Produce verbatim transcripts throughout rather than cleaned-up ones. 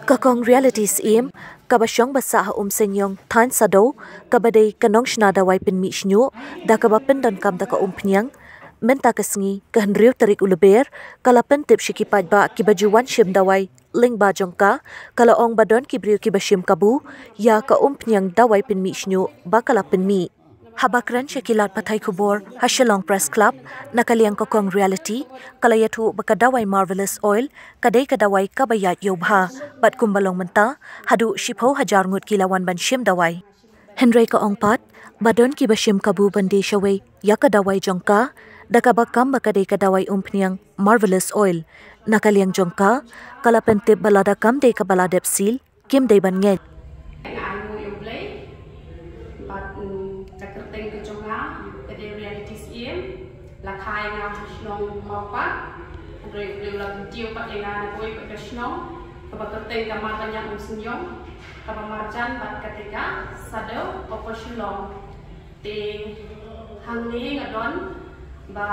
Ka kong Reality Syiem, kaba shong basah ha Umsynïong, thaiñ Sadoo, kaba dei ka nongshna dawai pynmih shñiuh, da kaba pyndonkam da ka umphniang, mynta ka sngi, ka hynriew tarik u Lber, ka la pyntip sha ki paidbah kiba ju wan shim dawai lyngba jong ka, ka la ong ba don ki briew kiba shim kabu ïa ka umphniang dawai pynmih shñiuh ba ka la pynmih. Haba kren sha ki lad pathai khubor ha Shillong Press Club, na ka liang ka kong Reality, ka la ïathuh ba ka dawai Marvelous Oil ka dei ka dawai kaba ïaid ïew bha, bad kumba long mynta, haduh shiphew hajar ngut ki la wan ban shim dawai. Hynrei ka ong pat ba don kiba shim kabu ban die shawei ïa ka dawai jong ka, da kaba kam ba ka dei ka dawai umphniang Marvelous Oil. Na ka liang jong ka, ka la pyntip ba lada kam dei kaba la dep seal, kim dei ban ngeit. Nga ainguh ïa U Blei bad, mm, ka kyrteng ka jong nga ka dei Reality Syiem, la kha ïa nga ha shnong Mawpat. Hynrei U Blei u la kyntiew pat ïa nga na kawei pat ka shnong kaba kyrteng ka Markylliang Umsynïong, kaba marjan bad ka Teka Sadoo, Upper Shillong. Te hangne nga don ba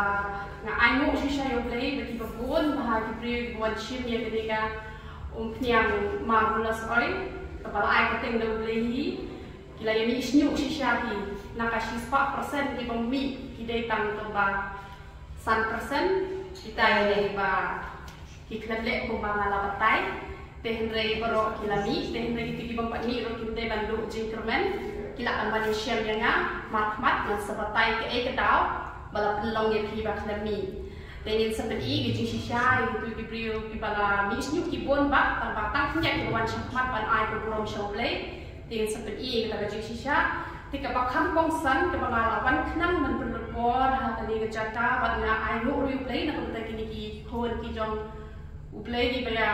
nga ainguh shisha ïa U Blei ba kiba bun bha ki briew kiba wan shim ïa kane ka umphniang Marvelous Oil kaba la ai kyrteng da U Blei hi. Ki la ïa mih shñiuh shisha hi, na ka shispah percent kiba mih ki dei tang tang ba san percent kita ïa dei ba ki khlem leh kumba nga la batai. Te hynrei baroh ki la mih, te hynrei kito ki bym pat mih ruh kim dei ban duh jingkyrmen. Ki lah ban wan ïashem ïa nga markhmat, ngan sa batai kaei ka daw ba la pynlong ïa phi ba khlem mih. Te ngin sa pyni ka jingshisha ïa kito ki briew kiba la mih shñiuh ki bun bha, tang ba tang khyndiat kiba wan shakhmat ban ai ka burom sha U Blei. Te ngin sa pyni kata ka jingshisha. Te kaba kham kongsan kaba nga la wan khnang ban pynlut bor ha kane ka jaka bad nga ainguh ruh ïa U Blei na ka bynta kine ki khun ki jong U Blei kiba ïa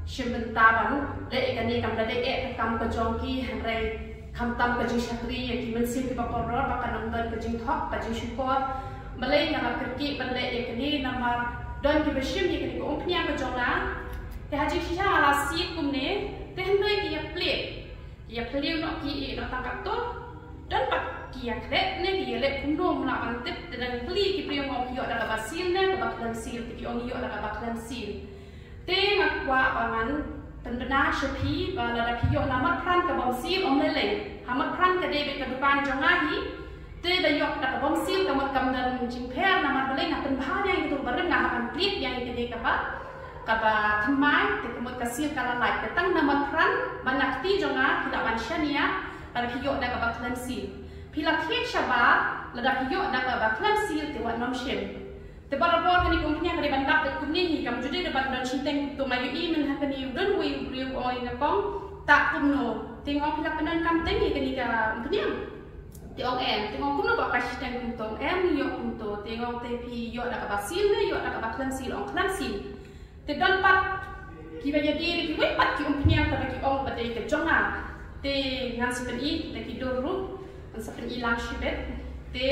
shim bynta ban leh ïa kane, kam da dei eh ka kam ka jong ki, hynrei khamtam ka jingshakri ïa ki mynsiem kiba kordor ba kan ym don ka jingthok ka jingshukor. Balei nga la kyrkieh ban leh ïa kane? Namar don kiba shim ïa kane ka umphniang ka jong nga. Te ha jingshisha nga la siew kumne, te hynrei ki ïa plie. Ki ïa plie noh, ki ïeh noh tang katto. Don pat ki ïa khleh ne ki ïa leh kumno, ym lah ban tip. Te dang plie ki briew, ong ki ïoh da kaba seal ne kaba khlem seal, te ki ong ïoh da kaba khlem seal. Te nga kwah ba ngan pynbna sha phi ba lada phi ïoh na Marphan kabym seal, ym lei lei. Ha Marphan ka dei beit ka dukan jong nga hi. Te da ïoh da kabym seal ka mut kam don jingpher, namar balei? Nga pynbha ïa ito ba rim nga hap ban plie ïa kane kaba, kaba thymmai, te ka mut ka seal ka la lait. Te tang na Marphan bad na kti jong nga phi lah ban shaniah lada phi ïoh da kaba khlem seal. Phi la thied shabar, lada phi ïoh da kaba khlem seal te wat nym shim. Te barabor kane ka umphniang ka dei ban dap beit kumne hi, kam ju dei ban don shiteng kumto. Nga ïohi mynta kane u don uwei u briew u ong ïa nga, kong, ta kumno? Te nga ong, phi la pyndonkam teng ïa kane ka umphniang? Te ong em. Te nga ong, kumno ba ka shiteng kumto? Em, ïoh kumto. Te nga ong, te phi ïoh da kaba seal ne ïoh da kaba khlem seal? Ong khlem seal. Te don pat kiba ïadei da kiwei pat ki umphniang kaba ki ong ba dei ka jong nga. Te ngan sa pyni da ki dur ruh, ngan sa pyni lang shibit. Te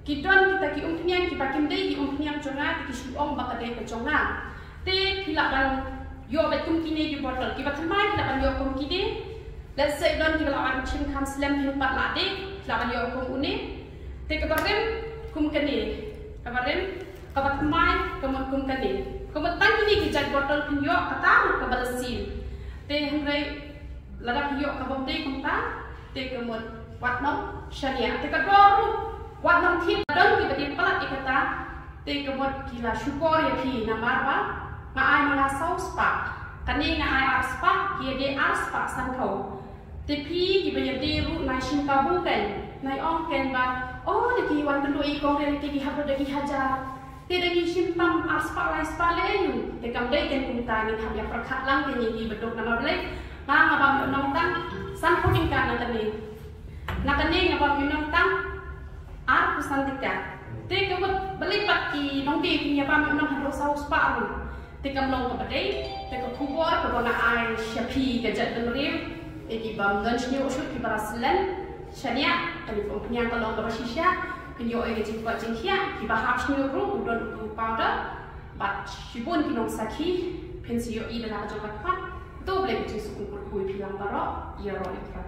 ki don kita ki umphniang kiba kim dei ki umphniang jong nga, te ki shu ong ba ka dei ka jong nga. Te phi lah ban ïoh beit kum kine ki bottle, kiba thymmai phi lah ban ïoh kum kine. Let's say don kiba lah ban shim kham slem, phin pat lah dei, phi lah ban ïoh kum une. Te kaba rim kum kane, kaba rim, kaba thymmai ka mut kum kane. Ka mut tang kine ki jait bottle phin ïoh, kata ruh kaba la seal. Te hynrei lada phi ïoh kabym dei kumta, te ka mut wat nym shaniah. Te ka dor ruh wat nym thied. Don kiba dei palat ïa kata, te ka mut ki la shukor ïa phi namar ba nga ai ma nga saw spah, kane nga ai ar spah, ki ïa dei ar spah sanphew. Te phi kiba ïa dei ruh nai shim kabu kan, nai ong kan ba, oh, da ki wan kynduh ïa i kong Reality ki hap da ki hajar. Te da ngi shim tam ar spah lai spah lei aïu? Te kam dei kan kumta, ngin hap ïa pyrkhat lang kan ïa ki baduk, namar balei? Nga nga bam ïoh nong tang sanphew tyngka na kane. Na kane nga bam ïoh nong tang arphew san tyngka. Te ka mut balei pat ki nongdie kin ïa bam ïoh nong hadien saw spah ruh? Te kam long kaba dei, te ka khubor kaba nga ai sha phi ka jaitbynriew, ïa ki bym don shñiuh shuh, kiba la slem shaniah kane ka umphniang, ka long kaba shisha. Phin ïoh ïa ka jingkwah jingkhiah, kiba hap shñiuh ruh, u don utu u powder. Bad shibun ki nongsakhi, phin sa ïohi da la ka jong ka khmat. To Blei ka jingsuk un kyrkhu ïa phi lang baroh, ïaroh ïa u Trai.